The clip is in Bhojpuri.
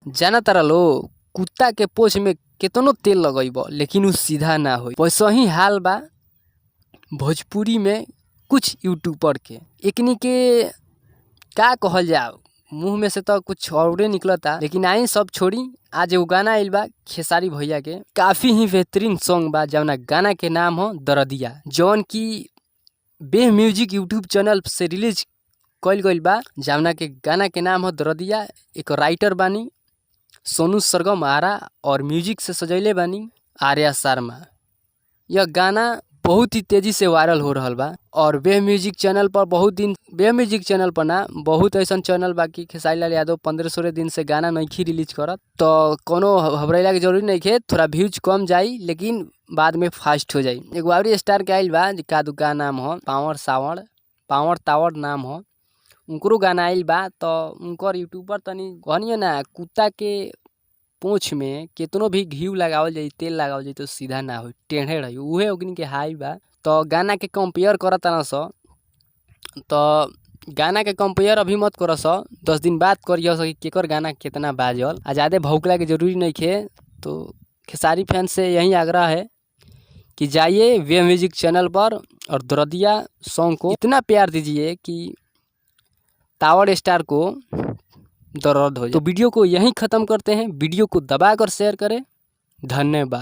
जाना तारा लो कुत्ता के पोछ में केतनो तेल लगइब लेकिन उ सीधा ना होई। वैसे ही हाल बा भोजपुरी में कुछ यूट्यूबर के। एकनी के का कहल जाओ, मुंह में से तो कुछ औरे निकलता, लेकिन आई सब छोड़ी। आज एगो गाना आइल बा खेसारी भैया के, काफी ही बेहतरीन सॉन्ग बा, जौना गाना के नाम हो दरदिया, जौन की बेह म्यूजिक यूट्यूब चैनल से रिलीज कइल गइल बा, जौना के गाना के नाम हो दरदिया। एक राइटर बानी सोनू सरगम आरा और म्यूजिक से सजैले बानी आर्या शर्मा। यह गाना बहुत ही तेजी से वायरल हो रहल बा और वेब म्यूजिक चैनल पर बहुत दिन, वेब म्यूजिक चैनल पर ना, बहुत ऐसा चैनल बा कि खेसारी लाल यादव 15-16 दिन से गाना नइखी रिलीज करत, तो कोनो घबराइला के जरूरी नइखे। थोड़ा व्यूज कम जाई लेकिन बाद में फास्ट हो जाई। एगो आउरी स्टार के आइल बा, का दुका नाम हो, पावर सावर, पावर तावर नाम हो, उनकरो गाना आइल बा। तो उनकर यूट्यूबर तनी कहनियो ना, कुत्ता के पोंछ में केतनो भी घी लगावल जाई, तेल लगावल जाई तो सीधा ना होई, टेढ़े रही। उहे ओकनी के हाई बा। तो गाना के कंपेयर करत ना स, तो गाना के कंपेयर अभी मत करस, 10 दिन बाद करियो स कि केकर गाना केतना बाजल। आ ज्यादा भौकला के जरूरी नइखे। तो खेसारी फैन से यही आग्रह है कि जाइए वे म्यूजिक चैनल पर और दरदिया सॉन्ग को इतना प्यार दीजिए कि टावर स्टार को दर्द हो जाए। तो वीडियो को यहीं ख़त्म करते हैं। वीडियो को दबाकर शेयर करें। धन्यवाद।